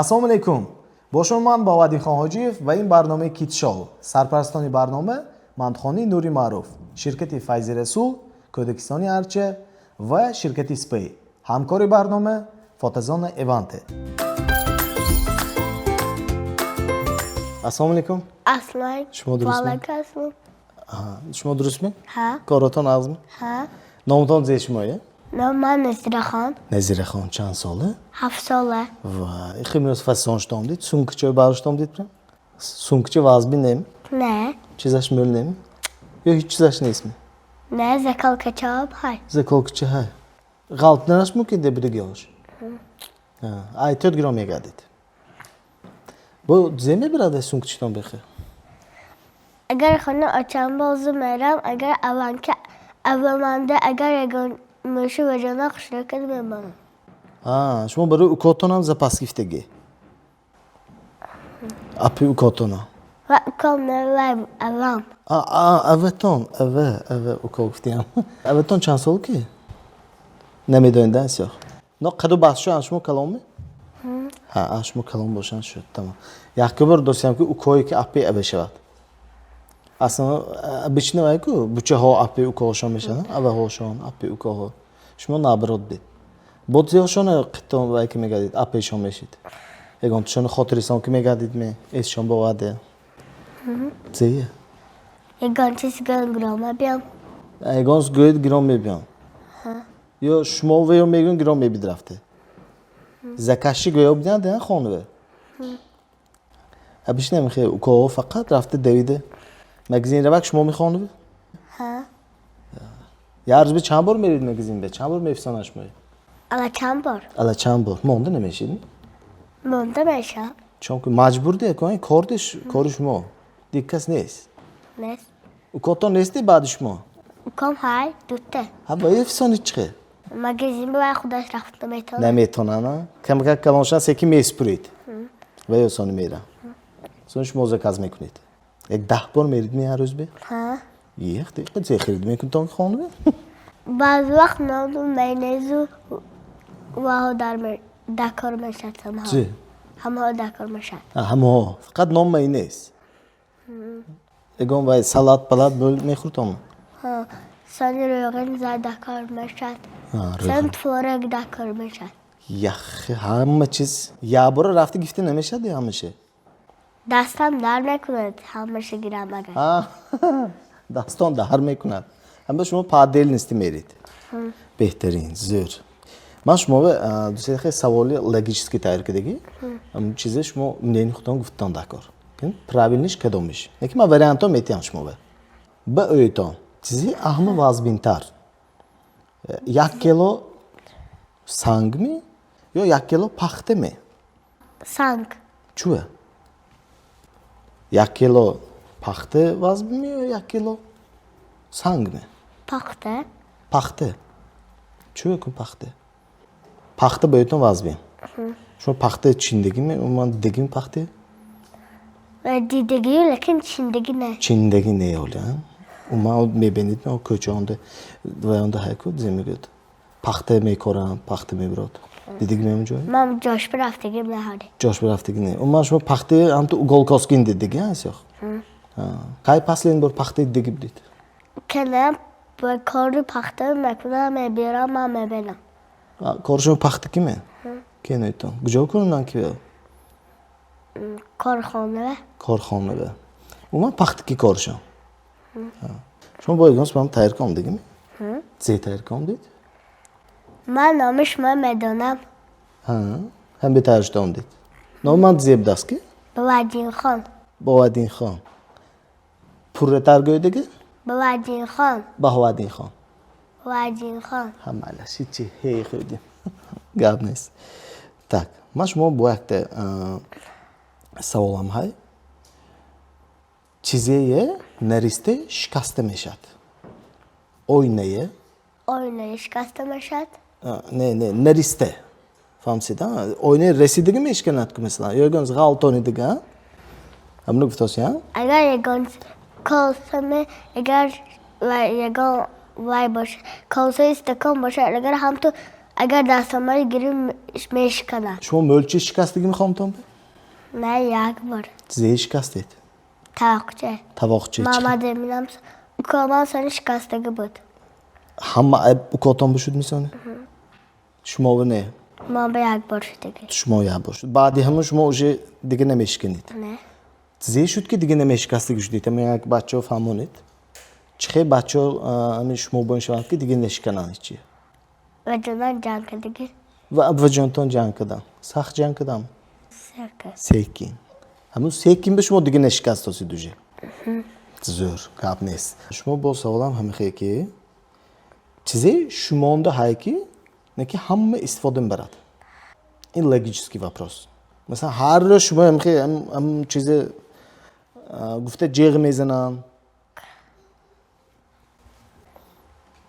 Ассалому алайкум. Бо шумо ман Боваддинхон Ҳоҷиев ва ин барномаи Китшоу. Сарпарастони барнома Мандхонии Нури Маъруф, ширкати Файзи Расул, Кӯдакистони Арча ва ширкати Спей. Ҳамкори барнома Фотозона Эванте. Ассалому алайкум. Аслан. Шумо дурустми? Ваалайкум ассалом. Шумо дурустми? Ҳа. Коротон ағзми? Ҳа. Номтон зе шумоя? Ном ман Назирахон. Назирахон чанд сола? 7 сола. Ва ихимрӯз фасон шудом дид, сумкачо бароштом дид прям? Сумкачо вазбин нем? Не. Чизаш мӯл нем? Ё ҳеҷ чизаш нестми? Не, заколкачаам ҳай. Заколкача ҳай. Ғалтнараш мумкин де будагиҳош? Ай тёд гиром мегардид. Бо зе мебирад сумкачитон бехе? Агар хона очам бозу мерам, агар аванка аваманда агар ягон мӯшу ваҷона хушракад мемонам. Шумо барои укотонам запас гифтагӣ? Апи укотона? Ва уком не, вай авам. Аватон, ава уко гуфтиям. Аватон чанд сол ки? Намедонед, а сиёх? Но қаду баҳсшо аз шумо калонме? Ҳа, аз шумо калон бошанд шуд, тамом. Як бор достиам ки укое ки апи ава шавад. Аслан обычно вай ку бучаҳо апи укоҳошон мешаванд, аваҳошон апи укоҳо. Шумо наоборот бид. Бодзиҳошон қиттон вай ки мегардид, апешон мешид. Ягонташон хотирисон ки мегардид ме, эсшон боварде. Зея? Ягон чиз гӯям гиром мебиям. Ягон гӯед гиром мебиям. Ё шумо веё мегӯн гиром мебид рафте. Закаши гӯё бидиҳанд дия хонаве. Обычно мехе укоҳо фақат рафте давиде. Магазин равак шумо мехонаве? Ҳа. Як рӯз чанд бор мерид магазин бе? Чанд бор мефисонад шумо? Ала чанд бор? Ала чанд бор? Монда намешид? Монда мешавам. Чунки маҷбур де, кор деш, кори шумо. Диг кас нест. Нест. Укотон нести баъди шумо? Уком ҳай, дута. Ҳа, ба фисонид чӣ? Магазин ба худаш рафта метавонад. Наметавонад, а? Камакак калон шудан секи меспурид. Ва ё сони мерам. Сони шумо заказ мекунед. Як 10 бор мерид ми ҳар рӯз бе? Ҳа. Ех, диққат зе хирид мекунед то хонаве? Баъзе вақт нону майонезу ваҳо дар дакор мешавад ҳамаҳо. Чӣ? Ҳамаҳо дакор мешавад. Ҳамаҳо. Фақат нон майонез. Ягон вай салат палат бӯл мехӯрдом? Ҳа. Сони рӯғин зар дакор мешавад. Сон творог дакор мешавад. Яхе, ҳама чиз якбора рафта гифта намешавад ҳамаша? Дастам дар мекунад ҳамаша гирам агар. Дастон дар мекунад. Ҳама шумо по отдельности мерид. Беҳтарин, зӯр. Ман шумо дусета хел саволи логически тайёр кардагӣ. Чизе шумо мнени худтон гуфтан дакор. Правильниш кадомиш? Лекин ман вариантҳо метиҳам шумо. Ба ӯйтон чизи аҳма вазбинтар. 1 кило сангми ё 1 кило пахтаме? Санг. Чӯ? 1 кило пахта вазбинми ё 1 кило сангми? Пахта. Пахта. Чӯ кун пахта? Пахта ба ӯйтон вазбин. Шумо пахта чиндагиме? Умуман дидагиме пахта? Дидагию, лекин чиндагӣ не. Чиндагӣ не оля. Умуман мебинед кӯчаонда ваёнда ҳайку зе мегӯяд. Пахта мекорам, пахта мебирод. Дидагиме он ҷой? Ман ҷош бирафтагим не ҳоле. Ҷош бирафтагӣ не. Умуман шумо пахта ҳамту уголкоскин дидагӣ ҳасёх? Кай паслин бор пахта дидагӣ будед? Кана кори пахта мекунам, мебирам, ман мебинам. Кори шумо пахта киме? Кенойтон. Куҷо кунанд ки? Корхонаве. Корхонаве. Умуман пахта ки коршон? Шумо бо ягон субҳам тайёр кардагиме? Зе тайёр кардед? Ман номи шумо медонам. Ҳам бетайёр шуда омдед. Номи ман зе будаст ки? Боваддинхон. Боваддинхон. Пурратар гӯйдаги? Боваддинхон. Баҳоваддинхон. Боваддинхон. Ҳа, майлаш, ҳичи ҳей хӯрдем. Гап нест. Так, ман шумо бо якта саволам ҳай. Чизее наристе шикаста мешавад? Ойнае? Ойнае шикаста мешавад? Не, не, наристе. Фаҳмсед, а? Ойнаи расидагӣ мешиканад ку масалан, ё ягон ғалтонидага, а? Ҳамино гуфтоси, а? Агар ягон колсаме, агар ягон вай бошад, колсаи стакон бошад, агар ҳамту Агар дастомари гирим, мешиканад. Шумо мӯлчи шикастагӣ мехоҳамтон? Не, як бор. Зе шикастед? Тавоқча. Тавоқча. Мамадаминам укоман сони шикастагӣ буд. Ҳама айб укотон бишуд мисоне? Шумо не? Ма ба як бор шудагӣ. Шумо як бор шуд. Баъди ҳамон шумо уже дига намешиканед? Не. Зе шуд, ки дига намешикастагӣ шудед? Ама як бачаҳо фаҳмонед, чӣ хел бачаҳо ами шумо бо ин шаванд, ки дига нашикананд ҳечи? Ва ҷонан ҷанг кардагӣ. Ва абваҷонтон ҷанг кардам? Сахт ҷанг кардам? Секин. Секин. Ҳамун секин ба шумо дига нашикастосид уже. Зӯр, гап нест. Шумо бо саволам ҳамихе, ки чизе шумонда ҳай, ки не ки ҳама истифода мебарад. Ин логический вопрос. Масалан, ҳар рӯз шумо ҳамихе ҳам чизе гуфта ҷеғ мезананд.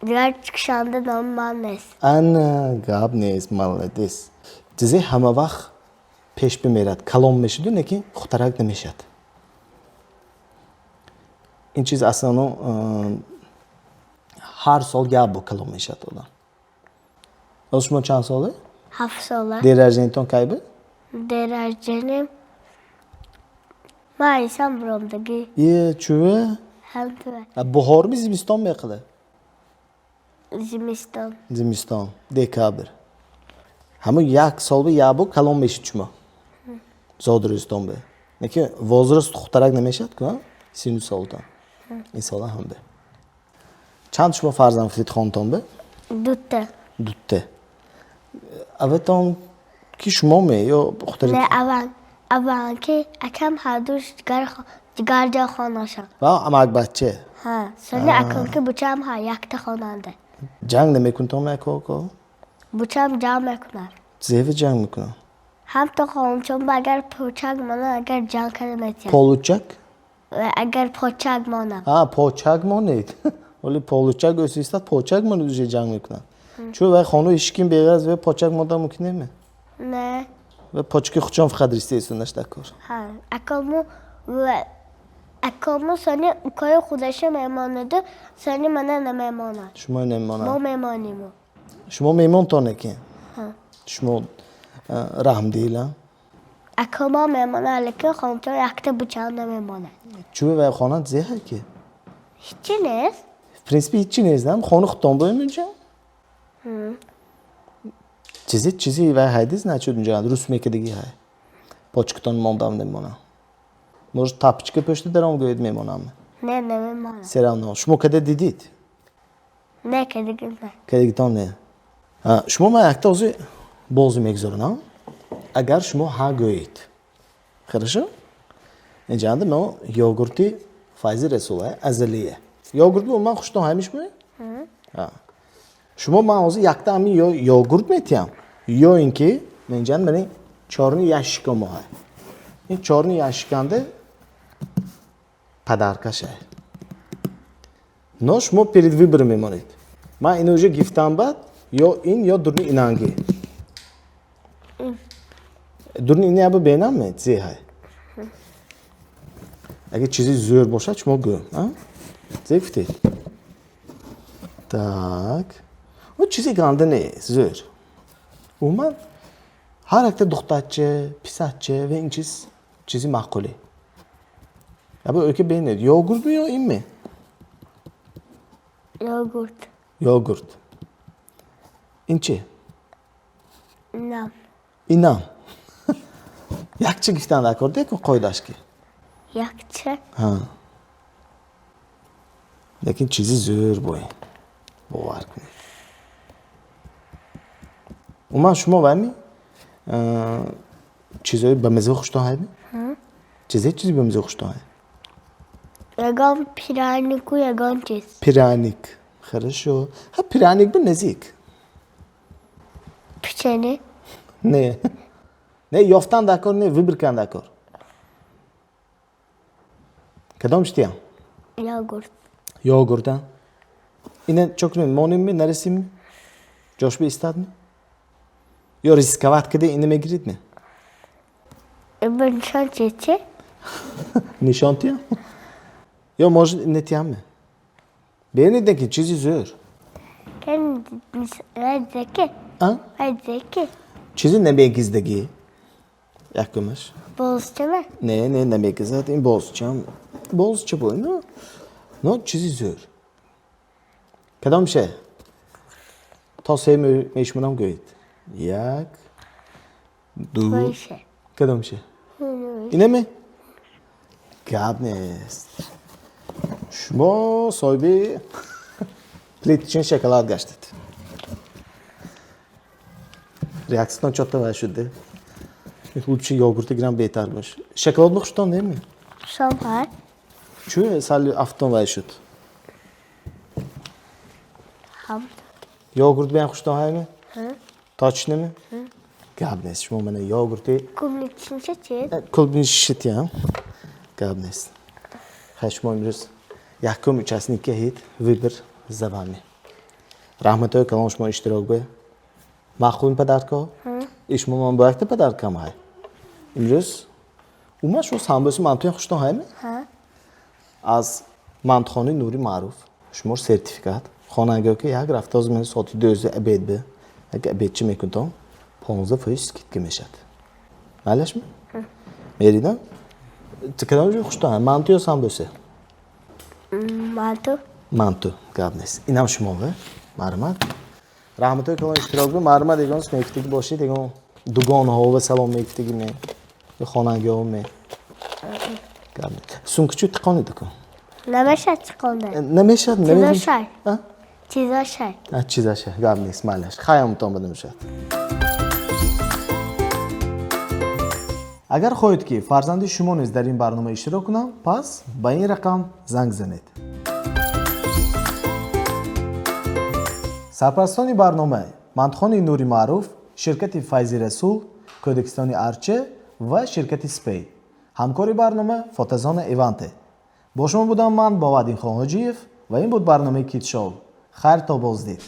Дигар кушанда номи ман нест. Ана, гап нест, молодец. Чизе ҳама вақт пеш бимерад, калом мешуду, лекин хутарак намешавад. Ин чиз аслан ҳар сол як бор калом мешавад одам. Ҳозир шумо чанд сола? 7 сола. День рождения тон кай буд? День рождения ман айсам биромдагӣ. Е, чӯ? Ҳамтура. Баҳорми, зимистон меқила? Зимистон. Зимистон, декабр. Ҳамун як сол як бор калом мешид шумо зодрӯзтон бе, лекин возраст хутарак намешавад ку, сину солтон ин сола ҳам бе. Чанд шумо фарзанд гуфтед хонтон бе? Дута. Дута. Аватон ки шумо ме ё хутари? Не, аван аван ки акам ҳардуш дигар ҷо хонашон. Ва амакбача. Ҳа, сони акам ки бучам ҳа якта хонанда. Ҷанг намекунтон ако? Бучам ҷанг мекунад. Зева ҷанг мекунад? Ҳамто хончон ба агар почак монад, агар ҷанг карда метиҳад. Получак? Агар почак монад. А, почак монед. Оли получак ӯсистад, почак монед, уже ҷанг мекунад. Чӯ вай хону ҳеч ким беғараз вай почак монда мумкин неме? Не. Ва почки хучон фақат ристаисунаш дакор. Ҳа, акому ва акому сони укои худаша мемонаду, сони мана намемонад. Шумо намемонад? Мо мемонему. Шумо мемонтоне ки? Шумо раҳмдил, а? Акома мемонад, лекин хончон якта бучам намемонад. Чӯ вай хона зеҳа ки? Ҳичи нест. В принципе ҳичи нест, нам хони худтон боем унҷа? Чизи чизи вай ҳайдиз начуд унҷа рус мекардагӣ ҳай. Почкатон мондам намемонам. Может, тапочка пӯшта даром гӯед, мемонам? Не, намемонад. Всё равно. Шумо када дидид? Не, кадиги не. Кадигитон не. Шумо ман якта ҳозир бозӣ мегузаронам. Агар шумо ҳа гӯед. Хорошо? Инҷанда мо йогурти Файзи Расула азалия. Йогурт бу ман хуштон ҳамиш мо? Шумо ман ҳозир якта ҳамин ё йогурт метиҳам, ё ин ки инҷанда мани чёрный ящик а мо ҳай. Ин чёрный ящик анда подарка шай. Но шумо перед выбором мемонед. Ман ин уже гифтам, баъд ё ин, ё дурни инанги. Дурни ини аба бенам ме, зе ҳай. Агар чизи зӯр бошад, шумо гӯ. Зе гуфтед? Так. О, чизи ганда нест, зӯр. Умуман ҳар якта духтарча, писарча ва ин чиз чизи маъқуле. Аба ока бинед, йогуртми ё инме? Йогурт. Йогурт. Ин чи? Инам. Инам. Якча гифтан даркор, деку қоидаш ки. Якча? Ҳа. Лекин чизи зӯр бо ин. Бовар кунед. Умуман шумо вайми чизои ба маза хуштон ҳайми? Чизе чизи ба маза хуштон ҳай? Ягон пряник у ягон чиз. Пряник. Хорошо. Ҳа, пряник би наздик. Печенье. Не. Не, ёфтан даркор не, выбор кардан даркор. Кадом читиям? Йогурт. Йогурт, а? Ина чо кунем, монем, нарасим? Ҷош биистадми? Ё рисковать кида ина мегирид ме? Ибо нишон чи? Нишон тиям? Ё может, ина тиям ме? Бинед, ки чизи зӯр. Кен радаки? Вай ки? Чизи намегиздагӣ. Якумаш. Бозчама? Не, не, намегизад. Ин бозчам. Бозча бо но. Но чизи зӯр. Кадом ше? То се мешмурам, гӯед. Як, ду. Вайше. Кадом ше? Инаме? Гап нест. Шумо соҳиби плиточный шоколад гаштед. Реаксиятон чотта вай шуд. Лучше йогурт гирам, беҳтар бош. Шоколад бихӯштон неми? Шом ҳай. Чӯ сали афтон вай шуд? Ҳам. Йогурт биям хуштон ҳайми? Точно ми? Гап нест. Шумо мана йогурти Клубничный ша чи? Клубничный шитям. Гап нест. Хай, шумо имрӯз якум участник ҳед, выбор за вами. Раҳматҳои калон шумо иштирок бе. Маъқул подарка? И шумо ман бо якта подаркам ҳай. Имрӯз ума шумо самбӯси мантуян хуштон ҳайми? Ҳа. Аз мантухонаи Нури Маъруф шумо сертификат. Хонангиҳо ки як рафта оз ман соати 12 обед бе, як обедчи мекунтон, 15% скидка мешад. Майлашми? Меридам? Кадом ҷо хуштон? Манту ё самбӯса? Манту. Манту. Гап нест. Инам шумо бе. Марҳамат. Раҳматҳои калон иштирок бе. Марҳамат, ягон мегуфтагӣ бошед, ягон дугонаҳо ва салом мегуфтагӣ ме? Ё хонангиҳо ме? Гап нест. Сумка чӯ тиқонида кун. Намешад чиқонда. Намешад? Чизошай. А? Чизошай. А, чизаша. Гап нест, майлаш. Хайамтон бада мешавад. Агар хоҳед, ки фарзанди шумо низ дар ин барнома иштирок кунам, пас ба ин рақам занг занед. Сарпарастони барнома мантухонаи Нури Маъруф, ширкати Файзи Расул, Кӯдакистони Арча ва ширкати Спей. Ҳамкори барнома фотозона Иванте. Бо шумо будам ман, Бовадин Хонҳоҷиев, ва ин буд барномаи Кид Шоу. Хайр, то боздид.